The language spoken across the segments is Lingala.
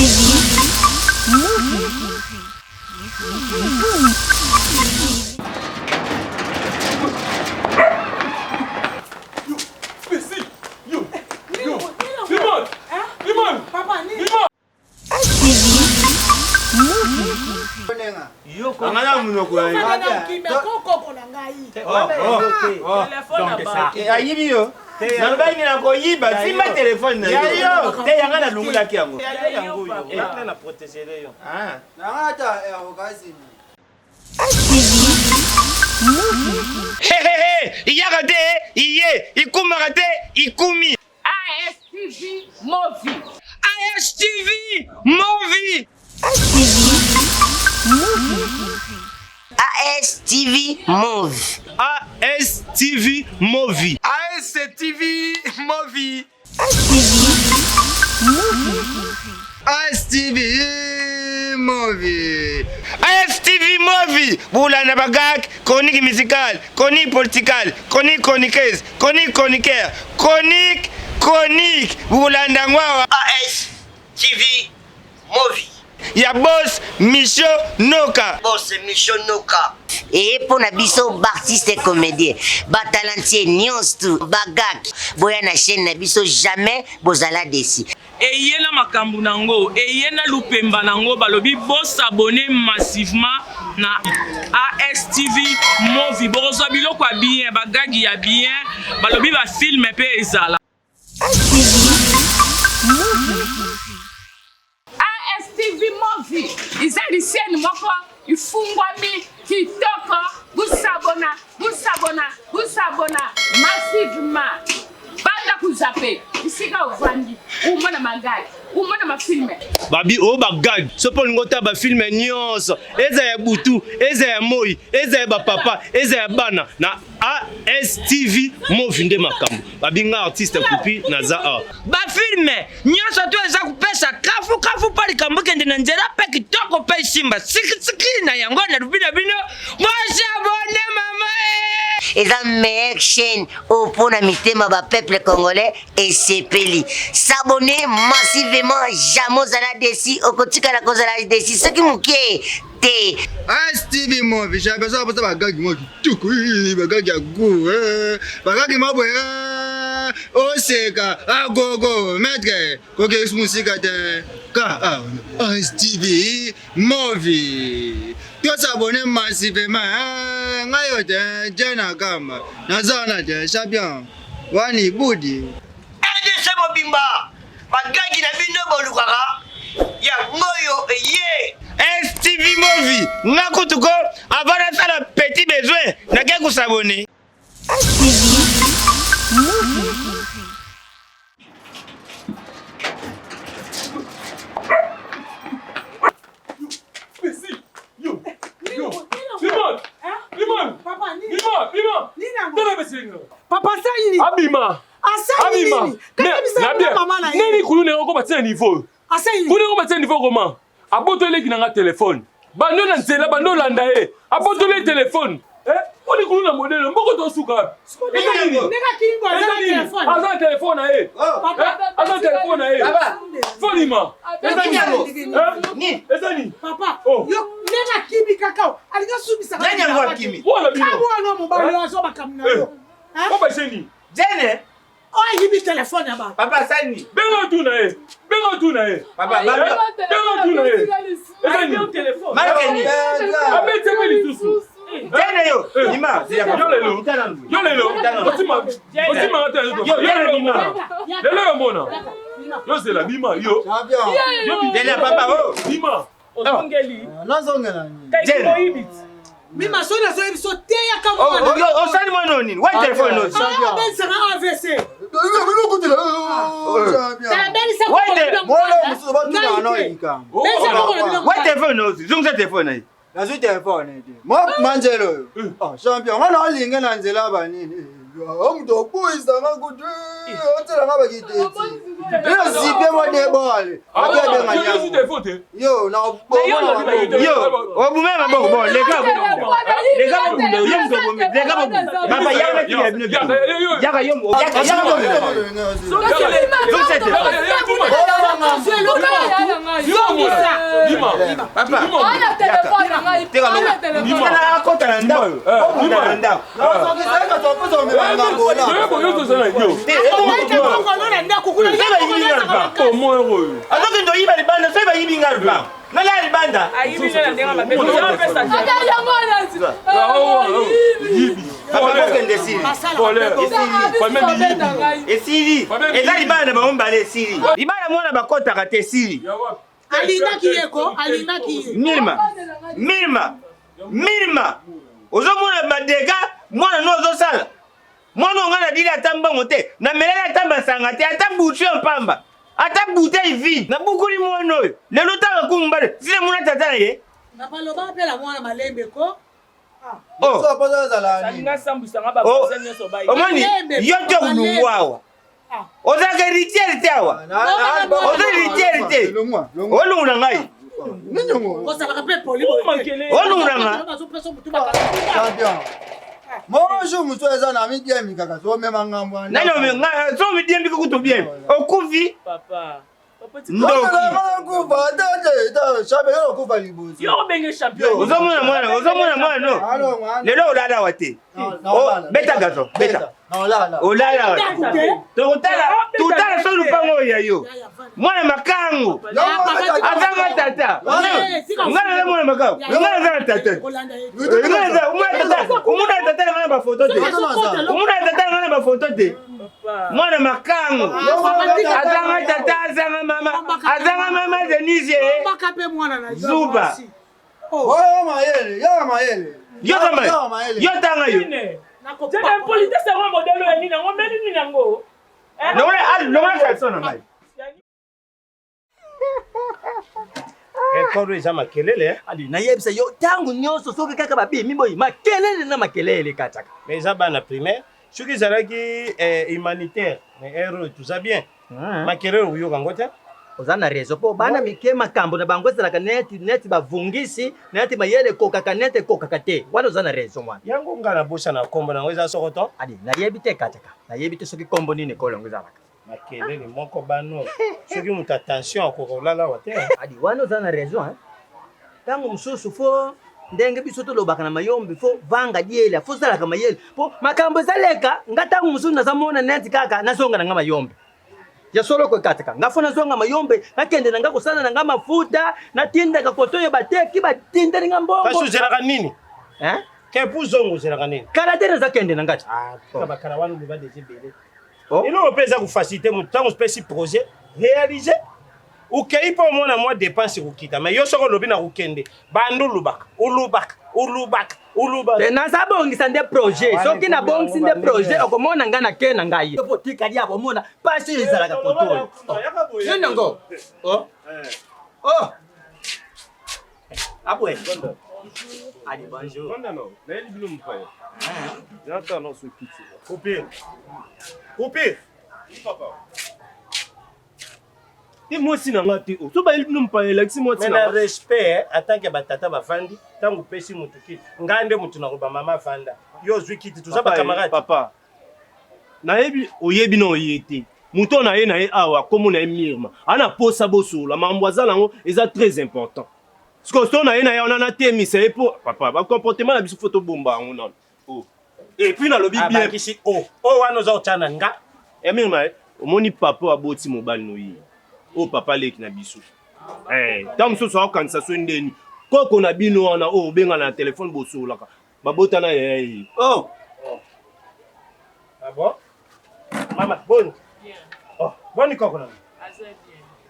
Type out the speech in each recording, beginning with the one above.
ASTV Movie. Anga munoko ayibi yo nalobaki nini nakoyiba simba telefone na yo te yanga nalungulaki yango iyaka te iye ikumaka te ikumi ASTV Movie. ASTV Movie. ASTV Movie. ASTV Movie. ASTV Movie. ASTV Movie. ASTV Movie. Boulana bagak, chronique musicale, chronique politicale, chronique chroniqueuse, chronique chroniqueur, chronique chronique. Boulanda ngwawa. ASTV Movie. Ya boss Micho Noka. Boss Micho Noka. eye mpo na biso baartiste comédien batalentie nyonso tu bagak boya na chaîne na biso jamais bozala desi eye na makambo na yango eye na lupemba na yango balobi bosabone massivement na astv movi bokozwa biloko ya bien bagagi ya bien balobi bafilme mpe ezala ASTV Movie eza chaîne moko ifungwami kitoko busabona busabona busabona massivement banda kuzape esika ovandi umona magagi umona mafilme babi oyo bagag so mpo olingi otala bafilme nyonso eza ya butu eza ya moi eza ya bapapa eza ya bana na ASTV Movi nde makambo babi nga artiste kupi naza awa bafilme nyonso to eza kopesa kafukafu mpo likambo ekende na nzela mpe kitoko mpe esimba sikisiki na yango nalobi na bino bosabone mama eh! eza meilleure chaîne oyo mpo na mitema ba peuple congolais esepeli s'abonner massivement jamais ozala desi okotikala kozala desi soki moke te ASTV Movie, j'ai besoin de bagagi moko kitoko, bagagi ya goût, bagagi moko boye, oseka, agogo, maître, kokesi mosika te, ka ASTV Movie. Tosabone massivement, ngai yo te, Jena Kamba, naza wana te, champion, wani budi. RDC mobimba bagagi na bino bolukaka yango oyo eye STV Movie nga kutu ko avant nasala petit besoin nake kosabone Papa asali nini? Abima. Asali nini? Nini kuluna yango batia na niveau. Asali nini? Kuna yango batia niveau comment? Abotoli leki na nga telefone. Bando na nzela bando landa ye. Abotoli telefone. Eh, oni kuluna modele mboko tosuka wapi? Eza nini? Aza na telefone na ye. Aza na telefone na ye. Folima. Eza nini? Eza nini? Papa, yo ndenge akimi kaka alingi asubisa Nani yango akimi? Wana bino. Wana mobali azo makambo na yo. Papa Jeni. Jene. Oyo ayibi telefone ya bato. Papa asali nini? Benga tuna ye. Benga tuna ye. Papa, benga tuna ye. Eza nini? Marke nini? Abeti mpe lisusu. Jene yo. Nima. Yo lelo. Yo lelo. Otima. Otima te. Yo lelo mona. Lelo yo mona. Yo zela bima yo. Jene papa oh. Bima. Ozongeli. Nazongela nini? Jene. Mima soki nazoyebi biso teyaka mwana. Osali mwana nini? Wa telefone no. Abelisaka AVC. Wa telefone no. Zongisa telefone na ye. Nazwi telefone te. Mo manzelo oyo. Champion, nga naolinge na nzela banini. Omutu okuyisanga kutu otelanga bakiteti. Yo zipe mwa debole. Yo na Yo, obume maboko bon, leka leka bobunda, yo moto obomi, leka bobunda. Papa yaka tikela bino bino. Yaka yo yaka yaka bobunda. Zongisa telefone. Yo. Papa. Akota na ndako. Obunda na ndako. Azokende oyiba libanda soki bayibi nga lupango nalala libanda. Okende esili esili eza libala na bango mibale esili libala mwana bakotaka te esili. Alingaki ye ko, alingaki ye. Milma, Milma, Milma, ozomona badega mwana no ozosala. Mwana oyo ngai nadili ata mbongo te, namelaki ata masanga te, ata butu ya mpamba, ata bouteille vide. Nabukuli mwana oyo lelo tanga kumbale tina mona tata na ye. Napaloba mpe la mwana malembe ko. Oh. Oh. Omoni yo te olungwa awa. Ozalaka héritier te awa. Oza héritier te. Olungu na ngai. Olungu na ngai. Bonjour, moto eza na midiemi kaka somema ngambo. Nani so midiemi kutu bien. Okufi. Papa. Ozomona mwana, ozomona mwana no. Lelo olala awa te. Beta gazo, beta. Olala awa te. Tokotala, totala so lupango oyo ya yo. Mwana makangu. Azanga tata. Nga naza mwana makangu. Nga naza na tata. Nga naza omona tata, omona tata na nga na ba photo te. Omona tata na nga na ba photo te. Mwana makangu azanga tata azanga mama azanga mama Denise zuba yo tanga yo longola caleçon na ngai. Ekolo eza makelele. Ali nayebisa yo ntango nyonso soki kaka babimi boye makelele na makelele kataka. Mais eza bana primaire soki ezalaki eh, humanitaire mais heure oyo toza bien makelele okoyoka yango te. Oza na raison po bana mike makambo na bango ezalaka neti neti bavungisi neti mayele ekokaka neti ekokaka te wana oza na raison wana. Yango nga nabosana kombo na yango eza sokoto. Ali nayebi te kataka nayebi te soki kombo nini ekolo yango ezalaka. Makelele moko bano soki moto attention akoka kolala awa te. Adi wana oza na raison hein. Tango mosusu fo ndenge biso tolobaka na mayombe fo vanga diela fo zalaka mayele po makambo ezaleka nga tango mosusu naza mona neti kaka nazonga na nga mayombe ya solo kokataka nga fo nazonga mayombe nakende na nga kosala na nga mafuta natindaka koto oyo bateki batindeli nga mbongo. Kasi ozelaka nini? Hein? Kepu zongo ozelaka nini? Kala te naza kende na nga ti. Ah, bakala wana oloba deja ebele. Eloko mpe eza kofacilite moto ntango opesi projet réalise okei mpo omona mwa dépense ekokita mais yo soki olobi na kokende banda olobaka olobaka olobaka olobaka. Naza bongisa nde projet soki nabongisi nde projet okomona ngai na ke na ngai po tikali ya komona pasi oyo ezalaka koto oyo nini yango oh oh abwe allez bonjour. Nayeli bino mopaya. Natala na soki kiti. Coupe. Coupe. Te mwasi na nga te. So bayeli bino mopaya elakisi mwasi na nga. respect en tant que batata bafandi ntango opesi motu kiti ngai nde motu nakoba mama fanda yo ozwi kiti toza bacamarade. Papa nayebi oyebi na oye te moto oyo naye na ye awa kombo na ye Mirma ana posa bosolola makambo aza nango eza très important sikoyo so na ye na ye wana natemisa ye mpo papa bacomportement na biso fo tobomba yango nano oh. Et puis nalobi bien abakisi o o wana oza kotya na nga ya Mirma eh, omoni papa oyo aboti mobali no ye oyo papa leki na biso eh, ntango mosusu akokanisa so ndeni koko na bino wana oyo obengana na telefone bosololaka babotana yaya ye oh. Ah bon? Mama, boni? Oh, boni koko na?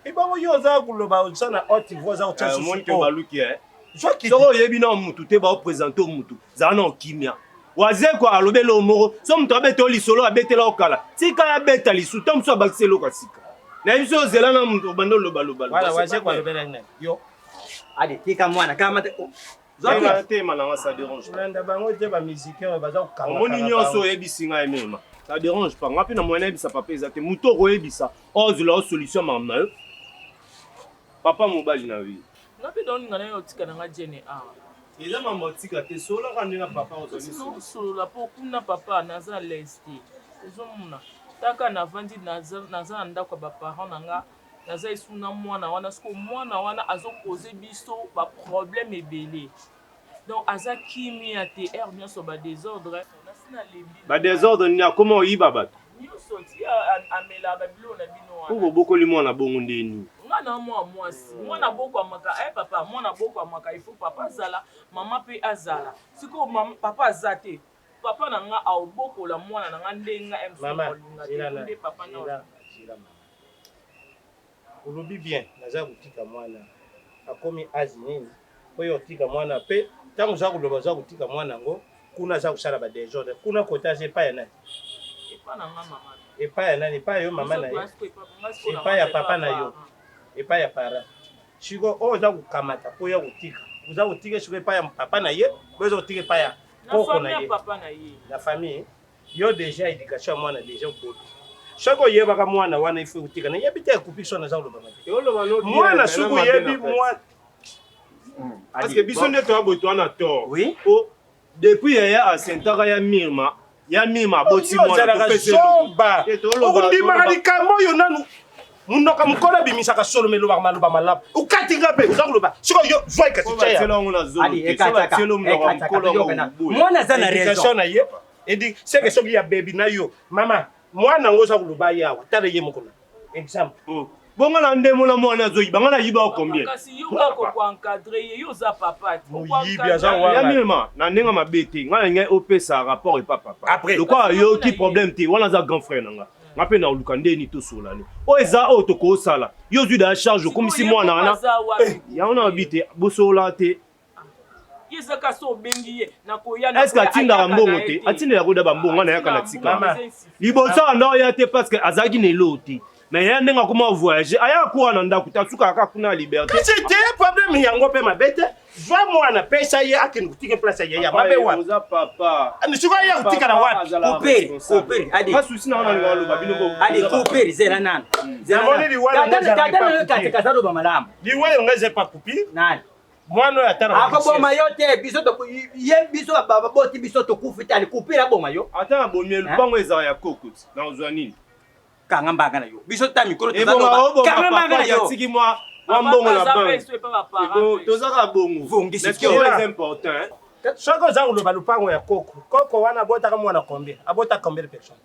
Ebongo yo oza koloba oza na haute voix oza kotia susu. Omoni ke baluki eh. Soki oyebi na mutu te ba présenter mutu, zala na kimia. Wazekwa alobi eloko moko, so mutu abeta yo lisolo abetela yo kala, tika ye abeta lisusu, tango mosusu abakisi eloko ya sika. Nayebi soki ozela na mutu obanda oloba loba. Voilà, Wazekwa alobelaki nani? Yo. Allez, tika mwana kama te. Tema na nga ça dérange. Kolanda bango te ba musiciens oyo baza kokanga. Omoni nyonso oyebisi ngai mema. Ça dérange pas. Nga pe na moyen nayebisa papa eza te. Moto okoyebisa ozela o solution makambo na yo. Papa mobali na yo. Nga pe naolinga nayo otika na nga jene awa. Eza mambo otika te solaka nde na papa ozali solution. Solola po kuna papa naza à l'aise te. Ozomona taka navandi naza na ndako ya ba parents na nga. Naza esu na mwana wana sikoyo mwana wana azo cause biso ba problème ebele donc aza kimia te heure nyonso ba desordre nasi nalembi Ba desordre nini akoma oyiba bato? Nyonso ti amela ba biloko na bino wana. Po bobokoli mwana bongo nde nini? Nga na mwa mwasi mwana bokwamaka eh papa mwana bokwamaka il faut papa azala mama pe azala sikoyo mama papa aza te papa na nga aobokola mwana na nga nde nga eh mosusu nakolinga te nde papa na Olobi bien naza kotika muana akomi age nini po yo otika muana pe tangu oza koloba oza kotika muana yango kuna aza kosala ba desordre kuna kote aza epai ya nani? Epa na nga mama. Epai ya nani? Epai ya yo mama na ye? Epai ya papa na yo? Epai ya parent? Sikoyo oyo oza kokamata po oya kotika oza kotika sikoyo epai ya papa na ye bo oza kotika epai ya koko na ye? Na famille Yo dejà education ya mwana dejà obobi. Soki oyebaka mwana wana il faut otika na yebi te kupi so naza koloba mabe. Mwana soki oyebi mwana parce que biso nde toya boye toa na tort. Oui. Po depuis yaya asentaka ya Mirma ya Mirma aboti mwana topesi zoba. Okondimaka likambo oyo nanu munoko mokolo abimisaka solo me elobaka maloba malamu okati nga mpe oza koloba sikoyo yo zwa ekasi mwana aza na raison na ye edi seke soki ya bebi na yo mama mwana yango oza koloba ye awa tala ye moko na exemple oh. bongo na ndemo na mwana azoyiba nga nayiba yo combien kasi yo kaka koencadre ye yo oza papa moyibi aza wana na ndenge mabe te ngai na ngai opesa rapport epa papa lokola ayoki problème te wana aza grand frère na nga nga mpe naluka nde nini tosolola ne oyo eza oyo tokosala yo ozwi da charge okomisi mwana wana eh, yango na babi te bosolola te est-ce que atindaka mbongo te atindela koda bambongo nga nayaka na tika liboso anda oya te parce que azalaki na eloo te mais yaya ndenge akoma voyage ayaka kuwa na ndako te asukaka kaka kuna ya liberté kasi te problème yango mpe mabe te zwa mwana pesa ye akende kotika place ya yaya mabe wapi oza papa sikoyo ye akotikala wapi coupere coupere adi pas souci na wana linga aloba bino bo adi coupere zela nanu namoni liwa na ngai tata na yo kati kaza loba malamu liwa yo ngai eza pa coupure nani mwana oyo ata akoboma yo te biso ye biso baboti biso tokufi te ali coupure aboma yo ata na bomi lupango ezala ya koko nakozwa nini Kanga mbanga na yo. Biso ta mikolo toza Ebonga loba. oboma Kanga mbanga papa na yo. atiki mwa mwa mbongo na banque. Toza kaka bongo. Vongisi Mais kio. eza important hein. Soki oza koloba lupango ya koko, koko wana abotaka mwana combien? Abota combien de personnes?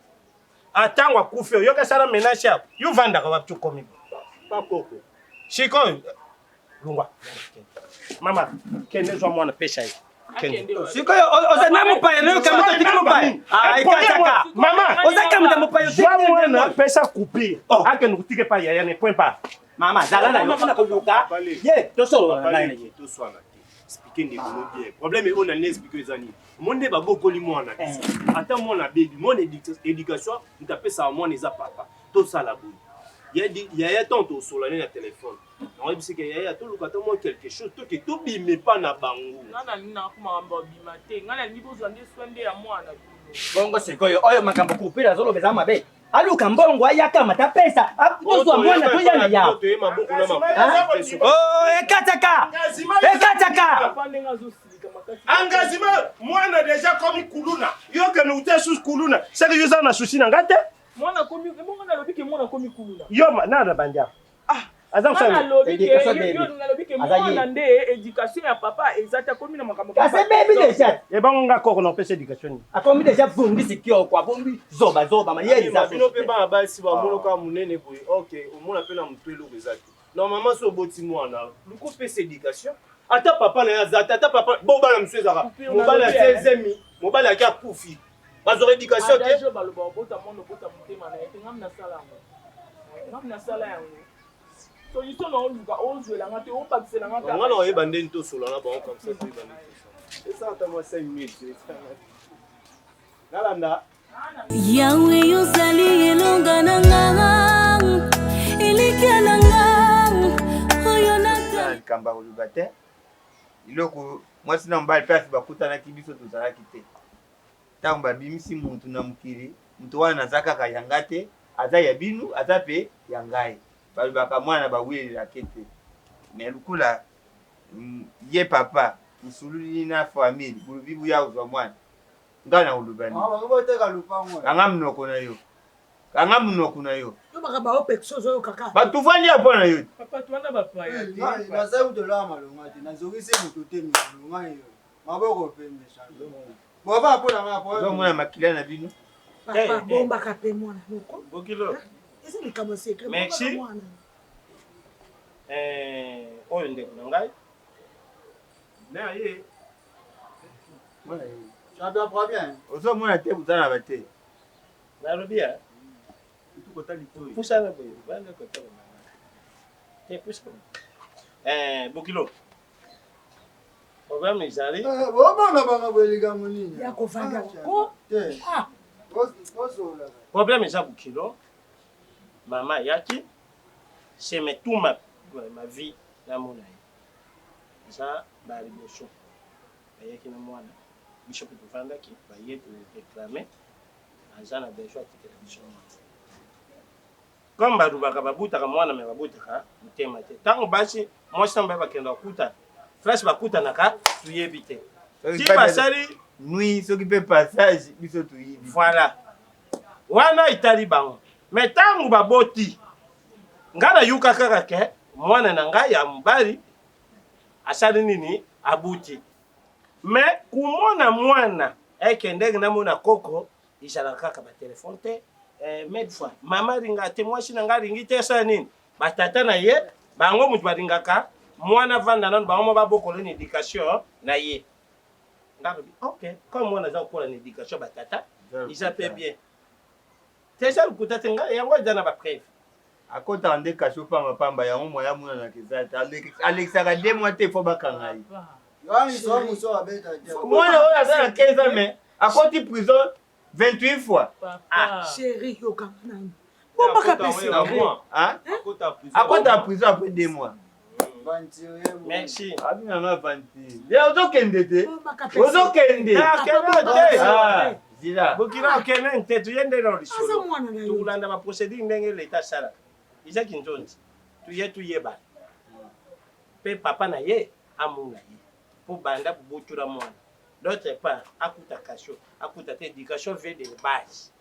Atango akufi oyoki asala menage yako, yo vandaka wapi okomi boye? Pa koko. Sikoyo longwa. Mama, kende zwa mwana pesa ye. Sikoyo oza na mopaya nayo kamata otiki mopaya. Ah, ekataka. Mama, oza kamata mopaya otiki. Zwa mwana pesa coupure. Oh. Akende kotika epai yaya ne point pas. Mama, zala na yo mpona koluka. Ye, tosolola na ngai na ye. Toswana te. Expliquer ndeko no bien. Problème oyo na expliquer eza nini? Omoni nde babokoli mwana biso. Eh. Ata mwana abebi, mwana éducation moto apesaka mwana eza papa. Tosala boye. Yaya ntango tosola ne na telefone. Nakoyebisa ke yaya toluka ata mwa quelque chose toke tobima epa na bango. Nga nalingi na makambo ya bima te. Nga nalingi bozwa nde soin nde ya mwana bino. Bongo sikoyo oyo makambo kupila azoloba eza mabe. Aluka mbongo ayaka mata pesa tozwa mwana toya na ya. Oh ekataka. Ekataka. Engagement mwana deja komi kuluna. Yo kende uta sous kuluna. Seke yo za na souci na nga te. Mwana komi bongo nalobi ke mwana komi kuluna. Yo na na bandia. Ah, aza kosala nalobi ke Education baby. yo nalobi ke Aza ye. mwana nde education ya papa eza te akomi na makambo Kasi baby deja. Ebango nga koko na opesa education nini? Akomi deja vungisi kioko, abombi zoba zoba mayele eza bino mpe bana basi bamonaka monene boye ok omona mpe na motu eloko eza te normalement so oboti mwana luka opesa éducation ata papa na ye aza te ata papa bo bana mosusu ezalaka mobali atie zemi mobali ake akufi bazwaka éducation te Adage baloba obota mwana obota motema na ye te ngam nasala yango ngam nasala yango solution na oluka ozwela nga te obakisela nga nga na oyeba ndeni tosola na bango comme ça toyeba ndeni tosola eza ata mwa 5 minutes nalanda Yawe yozali elonga na nga elikya na nga oyo na likambo ya koloba te eloko mwasi na mobali place bakutanaki biso tozalaki te Tango babimisi mutu na mokili, mutu wana aza kaka ya nga te, aza ya bino, aza pe ya ngai. Balobaka mwana bawelelake te. Mais lokola ye papa musululi na famille bolobi boya kozwa mwana, nga nakoloba nini? Kanga munoko na yo. Kanga munoko na yo. Yo makambo ya opekisa ozoyoka kaka. Bato vandi ya mpo na yo. Papa towana bapaya te. Nazali kutu eloko malonga te. Nazongisi moto te mikolo ngai yo. Maboko pembe champion. Bova mpo na ngai po. Ozomona makila na bino. Papa bombaka pe mwana noko. Bokilo. Eza likambo ya secret. Merci. Eh, oyo ndeko na ngai. Na ye. Champion problème. Ozomona te boza na ba te. Nalobi ya. Pusana boye, banda kota ba mama. Te pusana. Eh, bokilo. Problème ezali. Eh, bobanga banga boye likambo nini? Ya kovanda ko. Te. Ah. Bozola. Problème eza bokilo. Mama ayaki. Seme tout ma, ma vie namona ye. Eza ba liboso. Ayaki na mwana. Biso pe tovandaki, baye to reclamer. Aza na besoin atikela biso mwana. Comme balobaka babutaka mwana mais babutaka motema te. Tango basi mwasi na mobali bakenda kokutana, place bakutanaka toyebi te. Ti basali nuit soki pe passage biso toyebi. Voilà. Wana etali bango. Mais tango baboti nga nayuka kaka ke mwana na ngai ya mobali asali nini abuti. Mais kumona mwana eke ndenge namona koko ezalaka kaka ba telephone te eh, made fois mama alinga te mwasi na ngai alingi te asala nini batata na ye bango moto balingaka mwana avanda nano bango mo babokola na education na ye nga alobi ok comme mwana aza kokola na education batata eza mpe bien te eza lokuta te ngai yango eza na bapreuve Akotaka nde cachot pamba pamba yango moyen amonanaka eza te alekisaka deux mois te faut bakanga ye. Mwana oyo aza na 15 ans mais akoti prison 28 fois. Ah chérie yokanga nanu. Bombaka pe secret. Akota prison après deux mois. Merci. Abina nga aventure. Ya ozokende te. Ozokende. Ah, Zila. Bokila okende nte tuye nde na lisolo. Aza mwana na yo. Tukulanda ba procédure ndenge leta asalaka. Eza kinzonzi. Tuye tuyebana. Pe papa na ye amona ye. Po banda bobotula mwana. D'autre part, akuta kasho, akuta te éducation vient de base.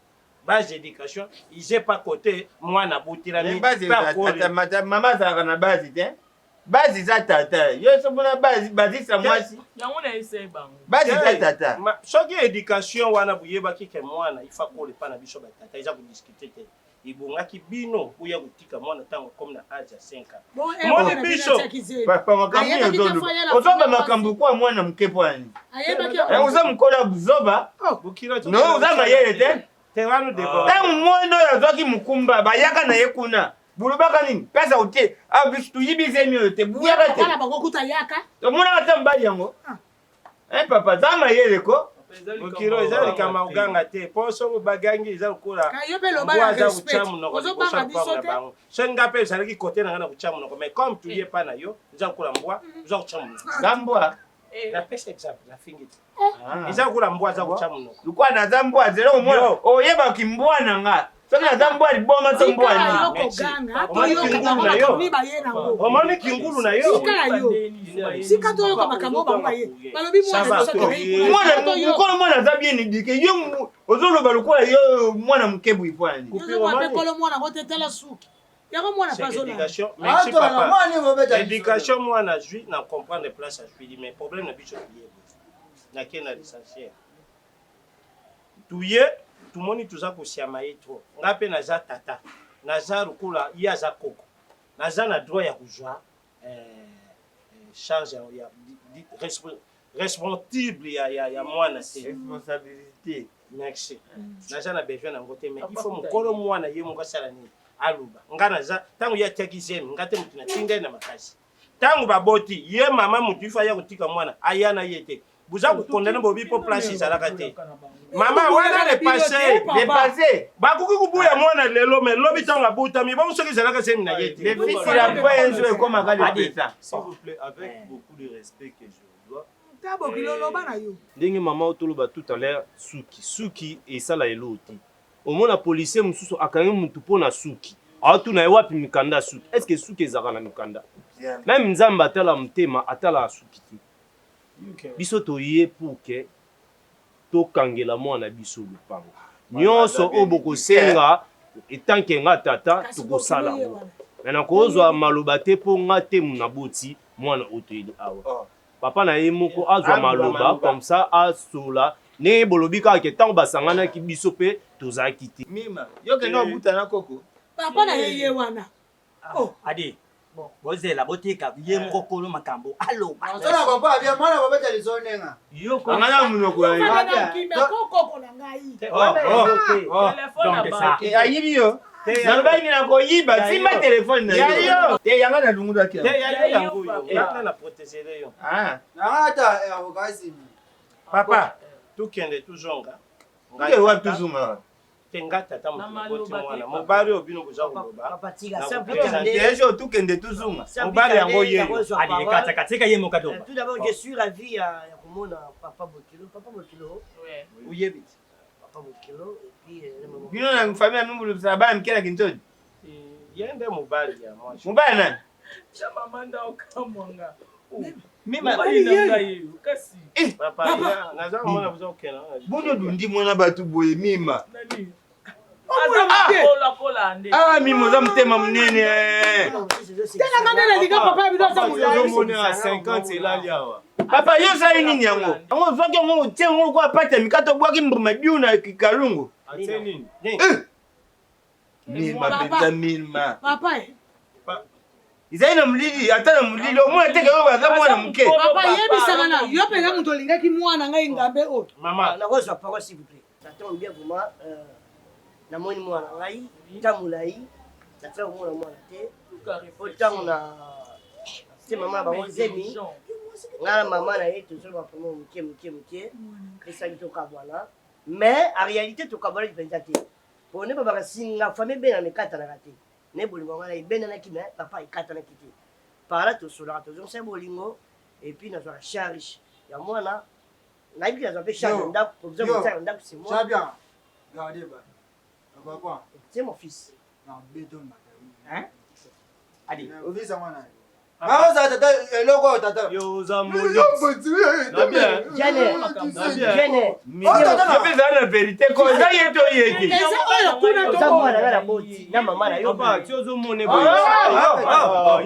Base d'éducation, ils pas côté mwana abotelami. Base mama azalaka na base te. Base eza tata. Yo somona base bazisa mwasi. Yango na ese bango. Base eza tata. Soki éducation wana boyebaki ke mwana il faut akola epa na biso ba tata eza ko discuter te. Ebongaki bino boya kotika mwana ntango akomi na age ya 5 ans. Moni biso papa makambo ozoba makambo kwa mwana moke mpo ani oza mokolo ya buzoba no oza mayele te ntango mwana oyo azwaki mokumba bayaka na ye kuna bolobaka nini pesa otie ah, biso toyibi zemi oyo te buyaka te tomonaka te mobali yango eh, papa za mayele ko mokilo eza likambo ya koganga te mpo soki bagangi eza lokola mbwa aza kotya monoko liboso ya lopango na bango soki nga mpe ezalaki kote na nga na kotya monoko mais comme tuye epa na yo eza lokola mbwa oza kotya monoko nga mbwa napesa exemple nafingi te eza lokola mbwa aza kotya monoko lokola naza mbwa zela omona oyebaki mbwa na nga soki naza mbwa liboma to mbwa nini omoni kingulu na yo sika toyoka makambo bango baye balobi mwana mwana aza bien éduqué yo ozoloba lokola yo mwana moke boye mpo na nini kolo mwana ngo te tala suki yango mwana pazola merci papa éducation mwana azwi na comprendre place azwili mais problème na biso toye nake na licenciere tuye tumoni toza kosiama ye trop nga mpe naza tata naza lokola ye aza koko naza na droit ya kozwa eh, charge ya responsable ya, ya, ya mwana te responsabilité merci naza na besoin nango te mais il faut mokolo mwana ye moko asala nini aloba nga naza ntango ye atiaki zemi nga te motu natinda ye na makasi ntango baboti ye mama motu ifa aya kotika mwana aya na ye te boza kokondane bobi mpo place ezalaka te mama wana le passé le passé bakoki kobuya mwana lelo mais lobi ntango abotami bongo soki ezalaka zemi na ye te le fils il a pas un jour ekomaka le présent s'il vous plaît avec beaucoup de respect que je vous dois ndenge mama otoloba tout à l'heure suki suki esala eloo te omona policier mosusu akangi mutu mpo na suki aotuna ye wapi mikanda ya suki est ce que suki ezalaka na mikanda meme nzambe atala motema atalaka suki te Biso toye pour que tokangela mwana biso lupango. Nionso oyo bokosenga Etant que nga tata tokosala yango. Mais nakozwa maloba te mpo nga te naboti mwana oyo toyeli awa. Oh. Papa na ye moko azwa maloba comme ça asola ndenge bolobi kaka ke ntango basanganaki biso mpe tozalaki te. Mima, yo kende obuta na koko. Papa na ye ye wana. Oh. Adi, bozela botika ye moko kolo makambo aloba. Osala comprendre bien mwana babeta lisolo ndenga. Anga na munoko ya ye. Koko na ngai. Ayibi yo. Nalobaki nini nakoyiba simba telefone na yo. Te yanga na lungulaki. Te ya yango yo. Nga na protéger yo. Ah. Na ata okasimi. Papa, tukende tuzonga. Ngai wapi tuzonga? Te nga tata moto naboti mwana mobali oyo bino boza koloba dejo tukende tuzunga mobali yango ye katika ye moka doba tout d'abord je suis ravi ya komona papa bokilo papa bokilo oyebi papa bokilo et puis euh, bino na famille ya mimbulubisaka bana mike na kinzodi ye nde mobali ya mwasi mobali nani mama nda okamwanga boni odundi mwana bato boye mima ah mima oza motema monene telanga nde nalinga papa ya bino aza molai papa yo osali nini yango yango ozwaki yango otie yango lokola pate ya mikate obwaki mbuma biu na kalungu Milma mpenza milma. Papa eh. Ezali na molili ata na molili omona te kaka aza mwana moke. Papa yebisaka na yo mpenza moto olingaki mwana ngai ngambe oyo. Mama. Nakozwa parole s'il vous plaît. Ça tombe bien vraiment euh, namoni mwana ngai ntango molai natika komona mwana te po ntango na te mama na bango zemi ngai na mama na ye tozoloba vraiment moke moke moke esali tokabwana mais en réalité tokabwanaki mpenza te Po nde babaka singa famille ebenana ekatanaka te ne bolingo nga na ebenanaki mais papa ekatanaki te par là tosolaka tozongisa bolingo et puis nazwaka charge ya mwana nayebi ke nazwa mpe charge ya ndako provision ya ndako c'est moi c'est mon fils hein Allez. Ovisa mwana. Baoza tata eloko oyo tata. Yo oza molio. Jene. Yo na verite ko eza ye to ye te. Eza oyo kuna to. Oza mwana na boti na mama na yo. Papa, ti ozo mone boye.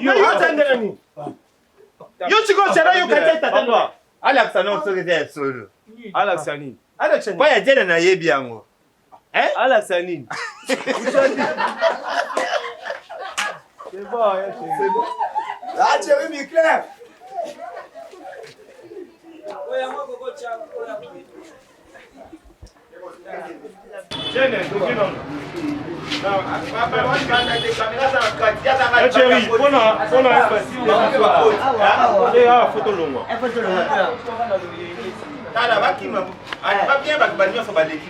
Yo otandela nini? Yo sikoyo sera yo kati tata. Papa, alakisa no soki eza ya solo. Alakisa nini? Alakisa nini? Po ya jene nayebi yango. Eh? Alakisa nini? C'est bon, hein, c'est bon. Ah, Thierry Micler. Chéri, mpona mpona facile awa foto longwa. Tala bakima babien bato banyonso baleki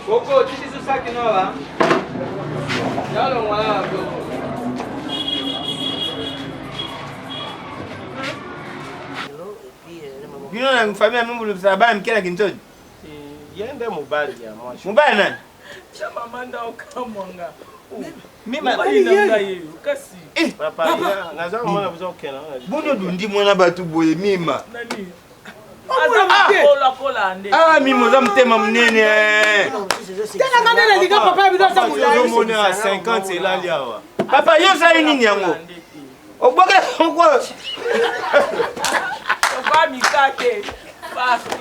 Koko, titi susaki noba. Yalo mwana koko. Bino na famille ya mimbulubisaka bana mike na kinzodi Ye nde mobali ya mwasi. Mobali nani? Tia mama nda okamwanga. Mima mobali na ngai ye kasi. Eh, papa, naza komona boza kokenda. Boni odundi mwana bato boye mima. Nani? Aza kola nde. Ah, mima oza motema monene. Tala nga nde nalinga papa ya bino aza molai. Ozomona 50 elali awa. Papa, yo osali nini yango? Obwakela moko. Papa mikate. Pasi.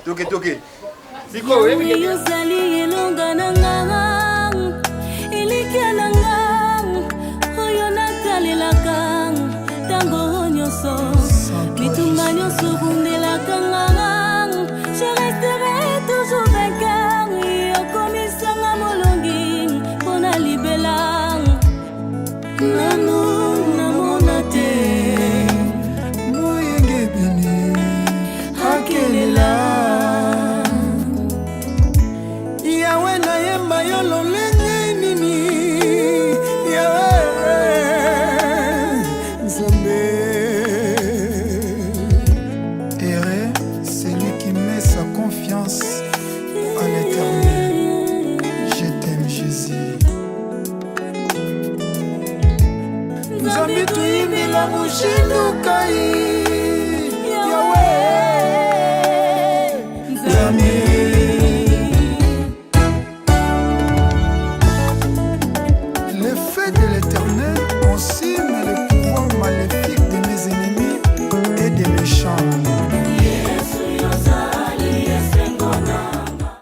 Toke toke. Sikoyo ozali elonga na nga elikya na nga oyo natalelaka ntango nyonso bitumba nyonso obundelaka nga je resterai toujours vainqueur okomisanga molongi mpo na libela nanu namona te moyengebene akelela yawe nayemba yo lolenge nini yawe nzambe Heureux celui qui met sa confiance en l'éternel. Nzambi tuyimbila mushindu kayi?